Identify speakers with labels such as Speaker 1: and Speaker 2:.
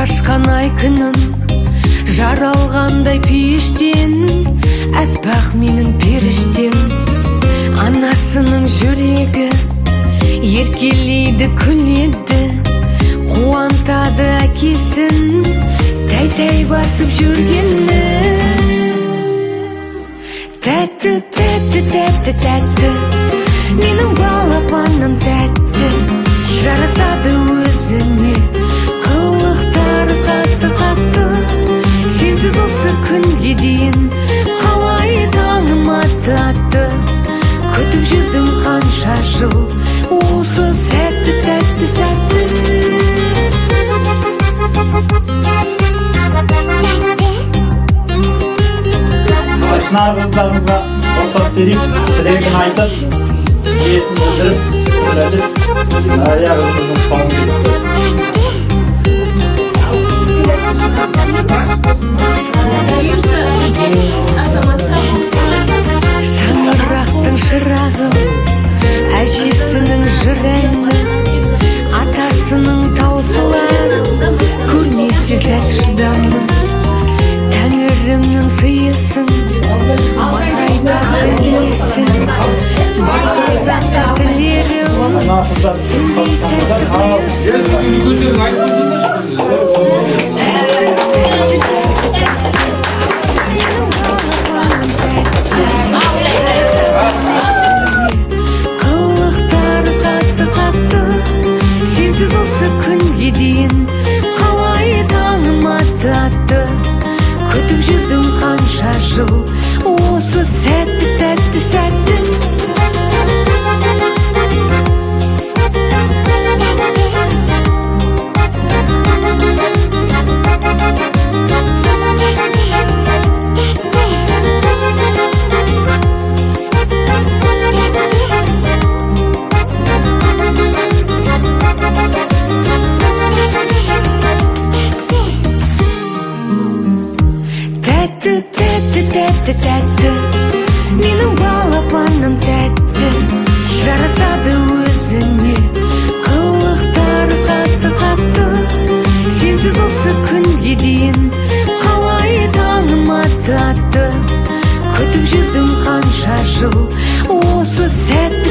Speaker 1: Шашқан ай күнім, жаралғандай пейіштен, әппақ менің періштем. Анасының жүрегі еркелейді, күледі, қуантады әкесін, тәй-тәй басып жүргені. Тәтті, тәтті, тәтті, тәтті, менің балапаным тәтті, жарасады өзіне, қылықтары қатты, қатты. Сенсіз осы күнге дейін қалай таңым атты, атты, күтіп жүрдім қанша жыл осы сәтті, тәтті сәтті.
Speaker 2: Шынар қыздарымызға рұқсат берейік, тілегін айтып, ниетін білдіріп, Дария қызымыздың тұсауын кесіп қойсын.
Speaker 1: Шаңырақтың шырағы, әжесінің жыр әні, атасының таусылар, көрмесе сәт шыдамы. Тәңірімнің сыйысын, масайтады білесің, бар қазаққа тілерім,
Speaker 2: Мына қыздар
Speaker 1: сендей тәтті бұйырсын. Қылықтары қатты, қатты, сенсіз осы күнге дейін қалай таңым атты, атты, күтіп жүрдім қанша жыл осы сәтті, тәтті сәтті. Тәтті, тәтті, тәтті, тәтті, менің балапаным тәтті, жарасады өзіне, қылықтары қатты, қатты. Сенсіз осы күнге дейін қалай таңым атты, атты, күтіп жүрдім қанша жыл осы сәтті.